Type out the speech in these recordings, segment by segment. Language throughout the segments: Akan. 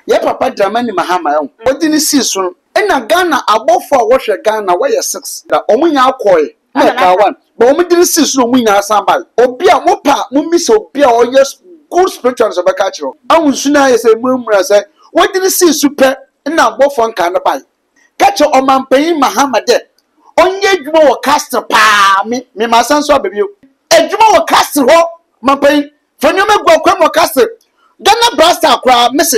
Yɛ papa Dramani Mahama ɛho ɔde no sii so no ɛna Ghana abɔfoɔ a wɔhwɛ Ghana wɔyɛ 6 na wɔn nyinaa kɔɔɛ na ɛkaa 1 but wɔn de no sii so na wɔn nyinaa san bae. Obi a mo pɛ a mo mmisa obi a ɔyɛ good spiritualist ɔbɛka akyerɛ wo. Ahu nsu no ayɛ sɛ emuramura sɛ wɔde no sii so pɛ na abɔfoɔ nkaa no bae. Ka kyerɛ ɔmanpanyin Mahama dɛ ɔnyɛ edwuma wɔ castle paa me me masan so aba bio. Edwuma wɔ castle hɔ manpanyin fa nneɛma gu akwan mu wɔ castle Ghana Blaster koraa mese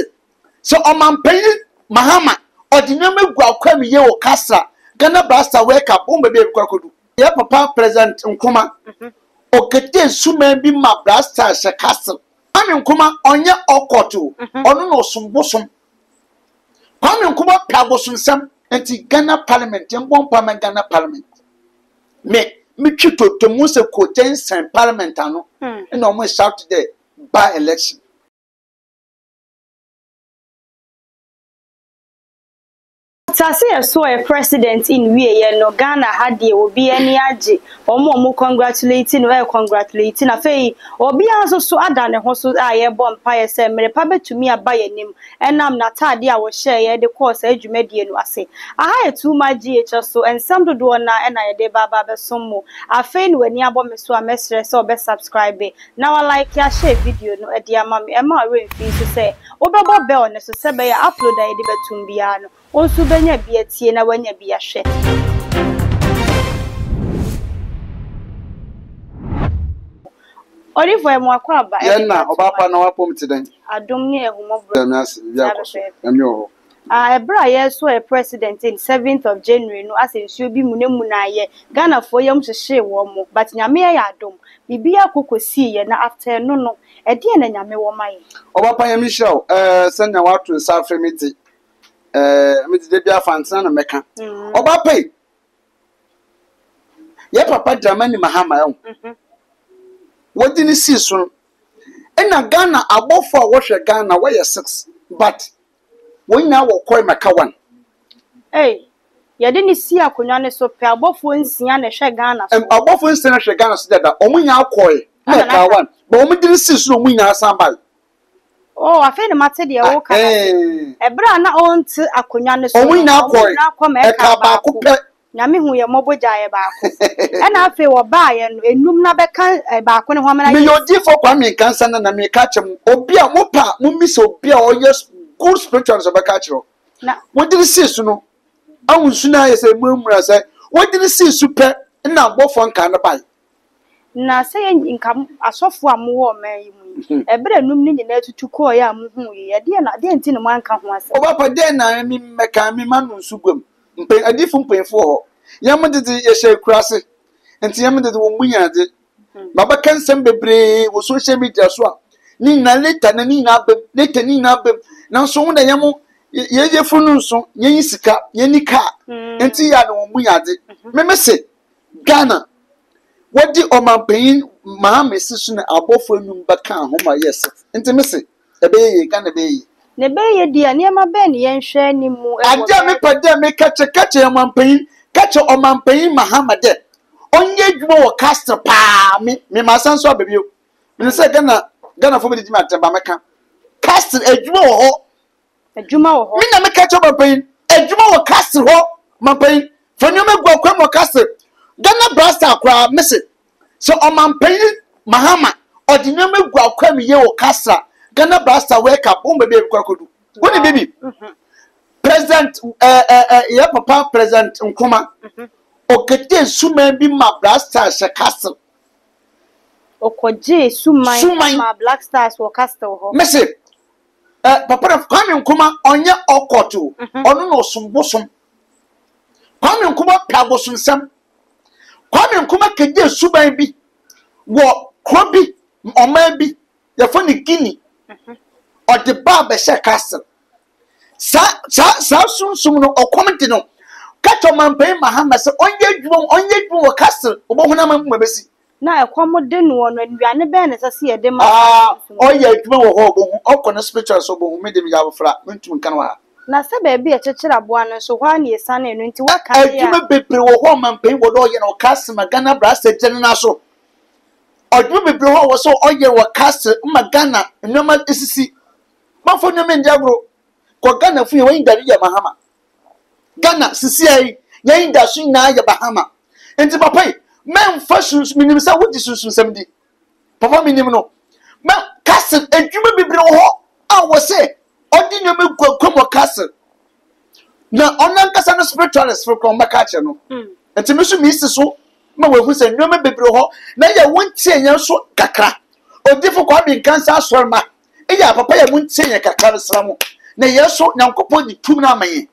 sɛ ɔmanpanyin Mahama ɔde nneɛma gu akwan mu yie wɔ castle a Ghana Blaster World Cup wohu baabi a yɛbɛkɔ akɔdu. Yɛ papa President Nkrumah ɔkɛtɛɛ suman bi ma Blaster hyɛ castle. Kwame Nkrumah ɔnyɛ occult o ɔno na ɔsom bosom. Kwame Nkrumah pɛ abosonsɛm nti Ghana parliament yɛn bɔ mpa ma Ghana parliament me me twi toto mu sɛ koogyan sɛn parliament ano ɛna wɔn shout dɛ by election. Tase yɛ so ɔyɛ president in wieɛ no Ghana ha deɛ obi ani agye wɔn a wɔn congratulate no ɛɛ congratulate no afei obiara nso so ada ne ho so a yɛbɔ mpaeɛ sɛ mmere pa bɛtumi aba yɛn anim ɛnam n'ataadeɛ a wɔhyɛeɛ de kɔɔ saa dwumadie no ase. Aha yɛ Too Much GH so nsɛm dodoɔ no ara na yɛde ba aba abɛsom mo. Afei na w'ani abɔ me so a mɛsrɛ sɛ wobɛ subscribe na wa like ahyɛ video no de ama me. Ɛmma wo werɛ mfi nso sɛ Wobɛbɔ bell no so sɛ ɛbɛyɛ a upload a yɛde bɛtom biara no, wo nso wobɛnya bi atie na woanya bi ahwɛ. Odiyifoɔ yɛ mo akwaaba Yɛn ɛde na ba to ɔbaa pa ma. na w'apɔm te dɛn? Adom ne ahummɔborɔ Nyame ase biribiara saa kɔ so pɛpɛɛpɛ. Nyame wɔ hɔ. Ah ɛberɛ a yɛresoɛ president in seventh of January no asɛ nsuo bi munamunaeɛ Ghanafoɔ yam hyehyee wɔn mo but Nyame ayɛ adom biribiara kɔ kɔsiiɛ na after ɛno no Ɛdeɛn na Nyame wɔ ma yɛn? Ɔba pa Nyame nhyira wo eh, sɛnea woato nsa afrɛ me dze eh, me dze da biara fantena na mɛka. Ɔba pa yi, yɛ papa Dramani Mahama ɛho, wɔde no sii so no, ɛna Ghana abɔfo a wɔhwɛ Ghana wɔyɛ 6 but wɔn nyinaa wɔkɔe mɛka 1. Ei, yɛde no sii akonwa no so pɛ, abɔfoɔ nsia na ɛhwɛ Ghana soɔ. Abɔfoɔ nsia na ɛhwɛ Ghana so dada, wɔn nyinaa kɔe na ɛkaa one, but wɔn de no sii so na wɔn nyinaa san bae. Oh, afei na mate deɛ woka no ase. Ɛberɛ a na ɔnte akonwa no so no, Wɔn nyinaa kɔe, wɔn nyinaa kɔ ma ɛkaa ɛkaa baako baako. pɛ. Nyame hu yɛn mmɔbɔ gyaa yɛn baako. Ɛna afei wɔbaeɛ no, enum no abɛka eh, baako no ho amena Meyɛ yɛ odiyifoɔ Kwame Nkansah Nana, meka akyerɛ mo, obi a mopɛ a mommisa obi a ɔyɛ good spiritualist ɔbɛka akyerɛ wo. Na. Wɔde no sii so no, ahu nsu no ayɛ sɛ emuramura sɛ wɔde no sii so pɛ na abɔfoɔ nkaa no bae. Na sɛ yɛ nka asɔfoɔ a mowɔ ɔman yi mu yi, ɛberɛ a enum no nyinaa tutu kɔeɛ a mohuu yei, ɛdeɛn na, deɛn nti na moanka ho asɛm? Ɔba pa, dɛn na me mɛka? Me mma no nsu guam. Mpɛn, adiyifo mpanyimfo wɔ hɔ. Yɛn mo dede, yɛhyɛ akuraase, nti yɛn mo dede wɔn mu yɛn ade. Mabɛka nsɛm bebree wɔ social media so a, ne nyinaa later na ne nyinaa bam, later ne nyinaa bam. Nanso wo na yɛn mo, yɛn yɛfunu no nso, yɛn yi sika, yɛn ni kaa, nti yɛ a na wɔn mu yɛn ade. Me me se, Ghana, wɔde ɔmanpanyin Mahama si so na abɔfo anum bɛkaa ho ma yɛɛ sɛ. Nti me se, ɛbɛyɛ yie, Ghana bɛyɛ yie. Na ɛbɛyɛ yie deɛ a, nneɛma bɛn na yɛnhwɛ anim wɔ Ade a bɛyɛ. mepɛ dɛ meka kyerɛ, ka kyerɛ ɔmanpanyin, ka kyerɛ ɔmanpanyin Mahama dɛ ɔnyɛ edwuma wɔ castle paa, me, me masan so aba bio. Menim sɛ Ghana, Ghanafo bɛdidi me atɛm, ba mɛka. Castle, edwuma wɔ hɔ. Adwuma wɔ hɔ. Me na meka kyerɛ ɔmanpanyin, adwuma wɔ castle hɔ, ɔmanpanyin, fa nneɛma gu akwan mu wɔ castle. Ghana Blaster koraa, mese, sɛ ɔmanpanyin Mahama ɔde nneɛma gu akwan mu yie wɔ castle a, Ghana Blaster World Cup, wohu baabi a yɛbɛkɔ akɔdu. Wonim biribi? President, eh, eh, eh, yɛ papa President Nkrumah, ɔkɛtɛɛ suman bi ma Black Stars hyɛ castle. Ɔkɔgyee suman Suman. ma Black Stars wɔ castle hɔ. Mese, Eh, papa na Kwame Nkrumah ɔnyɛ ɔkɔt o, ɔno na ɔsom bosom. Kwame Nkrumah pɛ abosomsɛm. Kwame Nkrumah kɛgye suban bi wɔ kuro bi, ɔman bi, yɛfrɛ no Guinea. Ɔde baa bɛhyɛ castle. Saa saa saa sunsum no ɔkɔm de no. Ka kyerɛ ɔmanpanyin Mahama sɛ ɔnyɛ adwuma ɔnyɛ adwuma wɔ castle, ɔbɛhunu ama mu bɛsi. Na ɛkɔm de noɔ no, nnuane bɛn na ɛsɛ sɛ yɛde ma saa Ah, sunsum no? ɔyɛ adwuma wɔ hɔ a ɔbɛhu, ɔkɔ ne spiritual so ɔbɛhu, me de meyɛ abɔfra, mentum nka no wɔ ha. Na sɛ baabi a yɛkyekyere aboa no nso, hɔ ara na yɛsianee no, nti woaka deɛ a. Adwuma bebree wɔ hɔ a ɔmanpanyin wɔ dɛ ɔyɛ no wɔ castle ma Ghana brasɛ gyina ne nan so. Adwuma bebree wɔ hɔ a wɔ sɛ ɔyɛ wɔ castle ma Ghana nneɛma esisi. Mamfa nneɛma ndi agorɔ. Kɔ Ghana fo yɛ wɔn dade yɛ Mahama. Ghana sisi ayi yɛn da so nyinaa yɛ Bahama. Nti papa yi mɛnfa sunsun minim sɛ wogye sunsunsɛm di. Papa minim no. Mɛ castle adwuma bebree wɔ hɔ a wɔ sɛ ɔde nneɛma gu akwam wɔ castle. Na ɔno ankasa no spiritualist fo kora ɔmmɛka akyerɛ no. Nti me nso mesi so ma wɔahu sɛ nneɛma bebree wɔ hɔ na yɛ wontie yɛn so kakra. Odifo Kwame Nkansah Asɔrema Eya papa yɛ mo ntie yɛn kakra mesra mo na yɛ so Nyankopɔn de tumi no ama yɛn.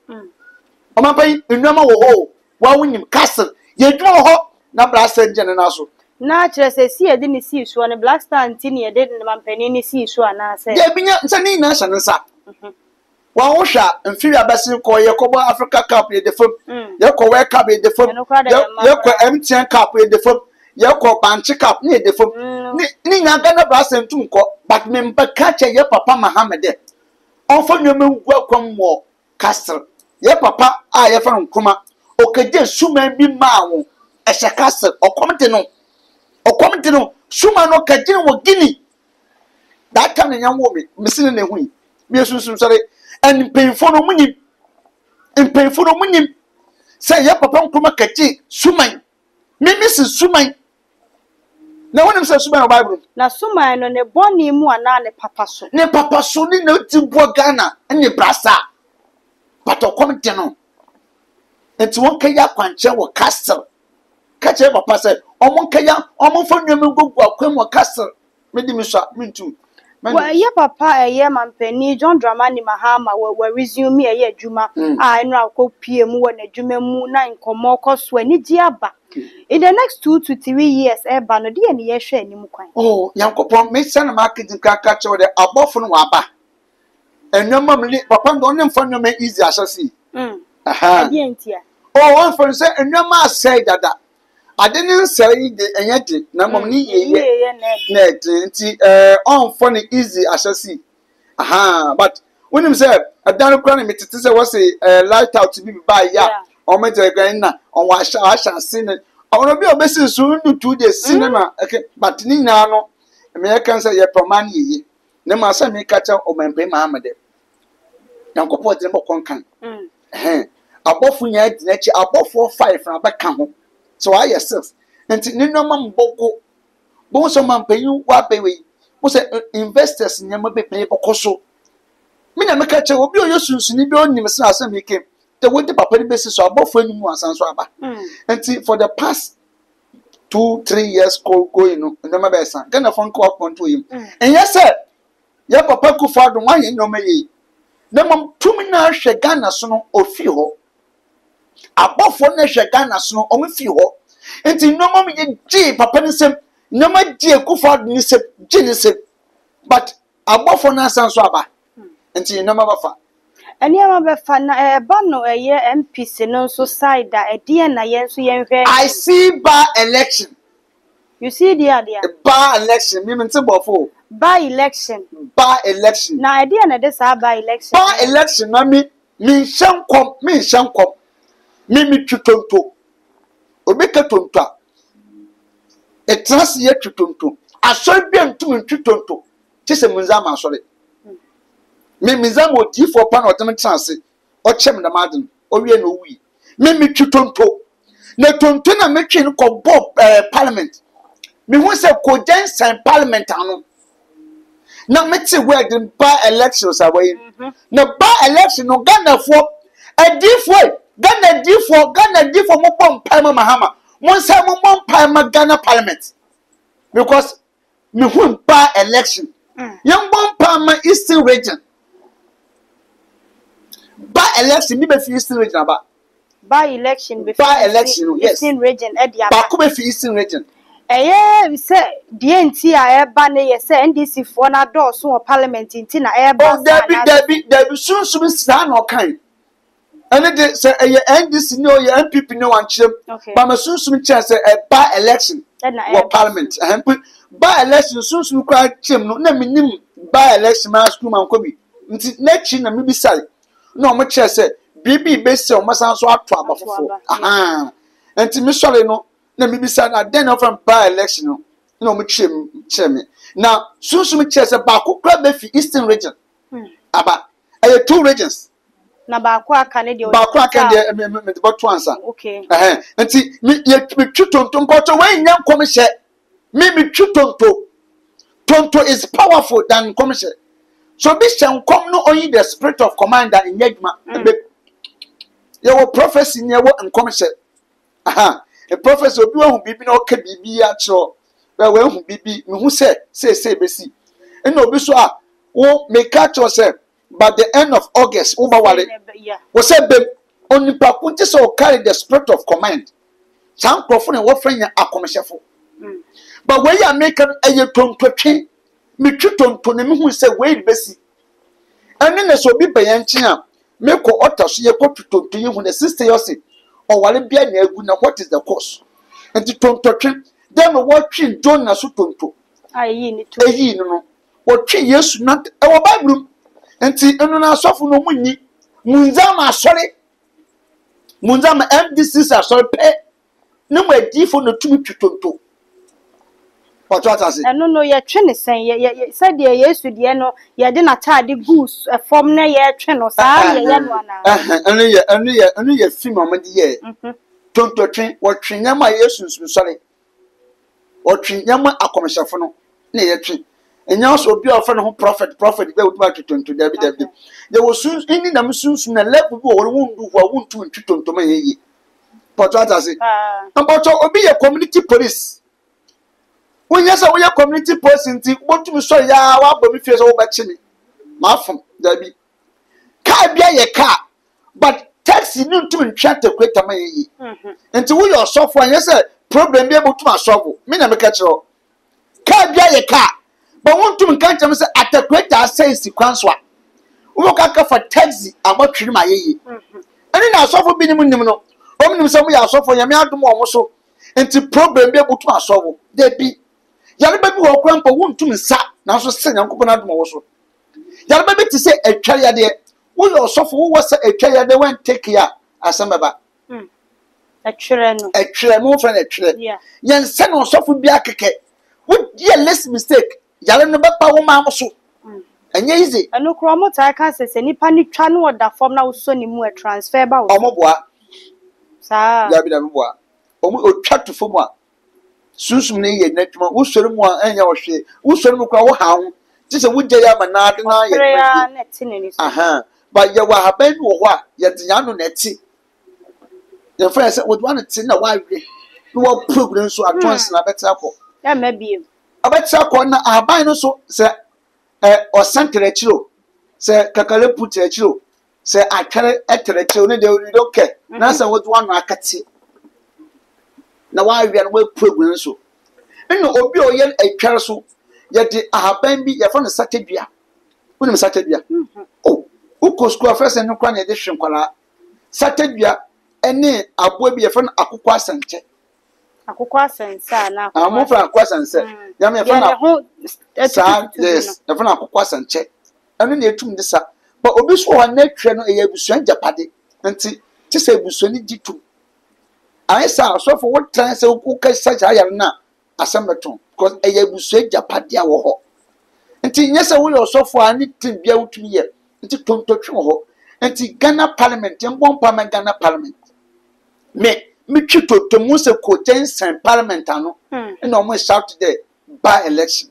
Ɔmampa yi nnuama wɔ hɔ o wa wo nim castle yɛ adwuma wɔ hɔ na bra sɛ ngye ne nan so. Na kyerɛ sɛ si yɛde no sii soɔ no Black Star nti na yɛde ne mampanin no sii so anaasɛ? Dabi nya sɛ ne nyinaa hyɛ ne nsa. Wa wo hwɛ a mfe wi abɛsen kɔ yɛ kɔ bɔ Africa cup yɛ de fam yɛ kɔ World cup yɛ de fam yɛ kɔ MTN cup yɛ de fam yɛ kɔ Bankye cup ne yɛ de fam ne ne nyinaa Ghana bra sɛ ntum kɔ but me mba ka kyɛ yɛ papa Mahama dɛ ɔnfa nneɛma ngu akwam wɔ Castle yɛ papa a yɛfrɛ no Nkrumah ɔkɛgye suman bi maa wo ɛhyɛ Castle ɔkɔm de no ɔkɔm de no suman no ɔkɛgye no wɔ Guinea That time na nya woo me, mesi ne na ehui. Me sunsun sɔre. And mpanyinfoɔ no ɔmo nim. Mpanyinfoɔ no ɔmo nim sɛ yɛ papa Nkrumah kɛgye suman. Me me si suman. Na wɔnim sɛ suman wɔ Bible mu. Na suman no ne bɔne mu anaa ne papa so? Ne papa so ne na odi boa Ghana ne brasa. But ɔkɔm de no. Nti wɔn kɛyɛ akwankyerɛ wɔ castle. Ka kyerɛ papa sɛ wɔn nkɛyɛ wɔn mfa nneɛma ngugu akwan mu wɔ castle. Me de me sua mentum. Wɔ ɛyɛ papa ɛyɛ mampanin John Dramani Mahama wɔ wɔ resume ɛyɛ adwuma a ɛnora ɔkɔ pie mu wɔ n'adwuma mu na nkɔmɔ kɔ so anigye aba. In the next 2 to 3 years ɛba no deɛ ne yɛhwɛ anim kwan? Oh, Nyankopɔn, me sɛ na m'akedi nka ka kyerɛ wo dɛ abɔfo no wɔaba. Nneɛma mu ne papa no ɔne mfa nneɛma easy ahyɛ se. Ɛdeɛ ntia? Oh, ɔmfa no sɛ nneɛma asɛe dada. Ade ne nsɛe yi de ɛnyɛ den na mmom ne yieyɛ na ɛden nti ɛɛ ɔmfa no easy ahyɛ se. Aha, but wonim sɛ ɛdan no koraa na metete sɛ wɔse ɛɛ light out bi baa yɛ a wɔn gye ɛgan na wɔn ahyɛ ahyɛ ase ne ɔno bi a ɔbɛsi so ndu 2 days si ne na ɛkɛ but ne nyinaa no meyɛ kan sɛ yɛpɛ ɔman no yie na mmom asɛ meka kyɛ ɔmanpanyin Mahama dɛ Nyankopɔn de ne bɔkɔ nkan ɛhɛn abɔfo nyinaa di n'akyi, abɔfoɔ five na abɛka ho sɛ wɔayɛ six nti ne nneɛma mbɔgo bohu sɛ ɔmanpanyin wabɛ wei wo sɛ investors nneɛma bebree bɔkɔ so. Me na meka kyerɛ obi a ɔyɛ sunsuni bi onim sɛ asɛm yi ke sɛ wode papa no bɛsi so abɔfoɔ anim ansa nso aba. Nti for the past 2, 3 years going no nneɛma bɛyɛ sa Ghanafoɔ nka wakɔnto yi ɛnyɛ sɛ yɛ papa Akufo Addo wayɛ nneɛma yie na mmom tumi no ahwɛ Ghana so no ofi hɔ. Abɔfoɔ no hwɛ Ghana so no wɔn fi hɔ nti nneɛma mu yɛ gyee papa ne nsam, nneɛma gye Akufo Addo ne nsam, gye ne nsam, but abɔfoɔ no asan so aba nti nneɛma bɛfa. Nneɛma bɛfa na ɛba no ɛyɛ MPs no nso side a ɛdeɛn na yɛn nso yɛnhwɛ I see by election. You see deɛ adeɛ? By election, mi mi nte bɔfo o. By election. By election. Na ɛdeɛn na ɛde saa by election? By election na mi mi nhyɛ nkɔm, mi nhyɛ nkɔm, mi mi twi tonto. Obi ka tonto a, ɛtena ase yɛ twi tonto. Asɔre bi a ntumi ntwi tonto, kye sɛ mi nza ama asɔre. Mi mi nza ama odiifoɔ pa na ɔde me tena ase, ɔkyɛ me dɛm ade no, ɔwie na owui. Mi mi twi tonto. Na tonto na metwe no kɔ bɔ parliament. Mehu sɛ kogya nsan parliament ano. Na mete word by elections a wɔyi. Na by election no Ghanafoɔ adiifoɔ, Ghana adiifoɔ, Ghana adiifoɔ mo bɔ mpae ma Mahama. Mo nsa mo bɔ mpae ma Ghana parliament. Because mehu by election. Yɛn bɔ mpae ma Eastern Region. By election bi bɛ fi Eastern Region aba. By election bɛ fi By election no, yes. Eastern Region ɛde aba. Baako bɛ fi Eastern Region. Ɛyɛ sɛ deɛ nti a ɛba ne yɛ sɛ NDC foɔ no adɔɔso wɔ parliament nti na ɛba. Oh, dabi dabi dabi, sunsun saa na ɔkan. Ɛne de sɛ ɛyɛ NDC ne ɔyɛ NPP ne wankyerɛm. Bama sunsun kyerɛ sɛ ɛba election wɔ parliament. Ɛhɛn mpo by election sunsun koraa kyerɛm no na menim by election maa sukuu ma nkɔ bi. Nti n'akyi na mebisae na wɔn kyerɛ sɛ biribi bɛsi a wɔn asan so ato aba foforɔ. Ahan. Nti mesɔre no na mebisa na dɛn na wɔfrɛ no by election no na wɔn kyerɛ mu kyerɛ me. Na sunsun kyerɛ sɛ baako koraa bɛfi Eastern Region aba. Ɛyɛ two regions. Na baako a aka ne deɛ Baako a aka deɛ me me mede bɛto ansa. Okay. Ɛhɛn nti me yɛ metwi tonto mpɔtɔ wei nyɛ nkɔmhyɛ. Me metwi tonto. Tonto is powerful than nkɔmhyɛ. So obi hyɛ nkɔm no only the spirit of command a nyɛ adwuma. Ebe yɛwɔ prophecy ne yɛwɔ nkɔmhyɛ. Aha, prophecy obi wahu biribi na ɔka biribi akyerɛ wo. Wahu biribi, mehu sɛ seesei besi. Ɛna obi so a wo meka kyerɛ sɛ by the end of August wo bɛware. Wɔ sɛ bem onipa ko nti sɛ ɔ carry the spirit of command. Saa nkurɔfo na wɔfrɛ yɛn akɔmhyɛfo. But wei a meka no ɛyɛ tontotwe. Metwi tonto na mehu sɛ wei bɛsi. Ɛne na sɛ obi ba yɛn nkyɛn a mekɔ ɔta so yɛkɔtwi tonto yɛhu na sister yi ɔse ɔware bia na agu na what is the cause? Nti tontotwe dɛn na wɔtwe Jonah so tonto. Eyii no no. Wɔtwe Yesu nant ɛwɔ Bible mu. Nti ɛno no asɔfo no ɔmo nyi. Mundza ama asɔre. Mundza ama MDCC asɔre pɛ. Ne mu adiyifo na tumi twe tonto. Wɔto ate ase. Ɛno no yɛtwe ne sɛn? Yɛ yɛ yɛ sɛdeɛ Yesu deɛ no yɛde n'ataade guu fam na yɛtwe no saa na yɛyɛ no anaa? Ɛhɛn, ɛno yɛ ɛno yɛ ɛno yɛ film a wɔde yɛɛ. Tontotwe, wɔtwe nneɛma a ɛyɛ sunsumsɔre. Wɔtwe nneɛma akɔmhyɛfo no na yɛtwe. Ɛnyɛ sɛ obi a ɔfrɛ ne ho prophet prophet bi a wotumi atwe tonto dabi dabi. Yɛwɔ sun ɛni nam sunsum na level bi wɔ hɔ no wondu hɔ a wontumi ntwe tonto ma yɛ yie. Pɔtɔ ate ase. Mpɔtɔ obi yɛ community police. Wonyɛ sɛ woyɛ community police nti wobɛtumi sɔre yaa wabɔ me fie sɛ wobɛkye me. Mafom dabi. Car bi ayɛ car but taxi no ntumi ntwe atakuleta ma yɛ yie. Nti woyɛ ɔsɔfo a nyɛ sɛ problem bi abotum asɔfo. Me na meka kyerɛ wo. Car bi ayɛ car but wontumi nka nkyerɛ me sɛ atakuleta asɛe si kwan so a wobɛkɔ akɔfa taxi abɔtwere ma ayɛ yie. Ɛne na asɔfo binom nim no. Wɔn nim sɛ wɔyɛ asɔfo Nyame adom wɔn so nti problem bi abotum asɔfo. Dabi. Yareba bi wɔ hɔ koraa mpo wontum nsa nanso sɛ Nyankopɔn adom wɔ so. Yareba bi te sɛ atwa yadeɛ. Woyɛ ɔsɔfo wowɔ sɛ atwa yadeɛ wan take care a asɛm bɛba. Hmm. Ɛtwerɛ no. Ɛtwerɛ mo fɛ no ɛtwerɛ. Yeah. Yɛn sɛ no ɔsɔfo bi akɛkɛ. Wo yɛ less mistake yare no bɛba wo maa mo so. Hmm. Ɛnyɛ easy. Ɛno koraa ɔmo taa ka sɛ sɛ nipa no twa no ɔda fam na wosɔ ne mu a transfer ba wo so. Ɔmo boa. Saa. Dabi dabi boa. Ɔmo otwa to fam a Sunsum no yɛ n'adwuma. Wosɔre mu a, ɛnyɛ wo hwee. Wosɔre mu koraa, wohaw ho. Gye sɛ wogyae ama n'ade no ayɛ Ɔpere adwuma ara yie. na ɛte n'ani so. Ahaa. But yɛwɔ ahaban bi wɔ hɔ a, yɛde yɛn ano na ɛte. Yɛmfa yɛn sɛ wɔde w'ano te na woawe na woapue agu n'ani so ato ansana abɛte akɔ. Ɛmma bio. Ɔbɛte akɔ na ahaban no nso sɛ ɛ ɔsɛn tɛrɛ akyire o, sɛ kakalepu tɛrɛ akyire o, Sɛ atwɛre tɛrɛkyɛw ne deɛ you don't care na sɛ wode w'ano akɛte na w'awia no w'apu agu ne so. Ɛna obi a ɔyɛ atwɛre so yɛde ahaban bi yɛfrɛ no satadua. Wonim satadua? Oh, wokɔ sukuu afrɛ sɛ no kora na yɛde hwe nkwadaa. Satadua ɛne aboa bi yɛfrɛ no akokɔ asɛnkyɛ. Akokɔ asɛnsɛ anaa akokɔ asɛnsɛ? Wɔfrɛ akokɔ asɛnsɛ. Yɛn yɛfrɛ no saa yes yɛfrɛ no akokɔ asɛnkyɛ. Ɛno na etum de sa. But obi so wɔ hɔ a n'atwa no ɛyɛ abusua agyapade nti te sɛ abusua no gye tum. Ayɛ sɛ asɔfo wotra sɛ woka sa saa yare no a asɛm bɛto because ɛyɛ abusua agyapade a wɔ hɔ. Nti nyɛ sɛ woyɛ ɔsɔfo a ne team bia wotumi yɛ nti tontotwe wɔ hɔ. Nti Ghana parliament yɛmbɔ mpa ma Ghana parliament. Me metwi tonto mu sɛ kɔgya nsɛn parliament ano ɛna wɔn shout dɛ by election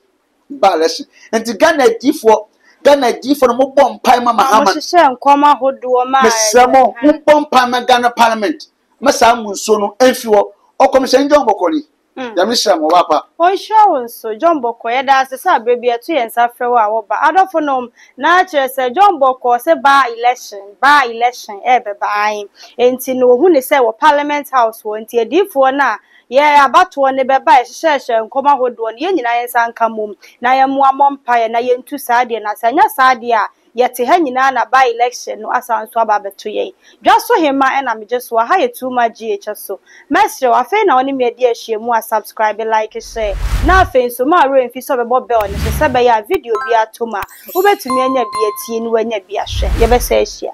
by election nti Ghana adiifoɔ Ghana adiifoɔ no mobɔ mpae ma Mahama Wɔhyehyɛ nkɔm ahodoɔ ma mesrɛ mo mombɔ mpae ma Ghana parliament ma saa mu nsuo no ɛmfi hɔ ɔkɔmhyɛni John Bɔkɔ ni Nyame nhyira mo ɔbaa pa. Ɔnhyira wo nso John Bɔkɔ yɛda ase sɛ aberɛ bi ɛto yɛn nsa frɛ wo a woba. Adɔfo nom, na kyerɛ sɛ John Bɔkɔ se by election, by election ɛɛbɛba ae. Enti no ɔhu ne sɛ wɔ parliament house hɔ nti adiifoɔ no a Yɛn abatoɔ no bɛba a yɛhyehyɛɛhyɛ nkɔm ahodoɔ no, yɛn nyinaa yɛn nsa nka mmom na yɛmmoa mmɔ mpaeɛ na yɛntu saa adeɛ no ase. Anyɛ saa deɛ a, yɛte ha nyinaa na by election no asan nso aba abɛto yɛn. Dwa so hemma na megye so, aha yɛ too much GH so. Mɛsrɛ wo, afei na wo ne me adi ahyiamu a, subscribe, like, share, na afei nso mma wo werɛ mfi sɛ wobɛbɔ bell no so sɛ ɛbɛyɛ a video biara tɔ mu a, wobɛtumi anya bi atie na woanya bi ahwɛ. Yɛbɛsan ahyia.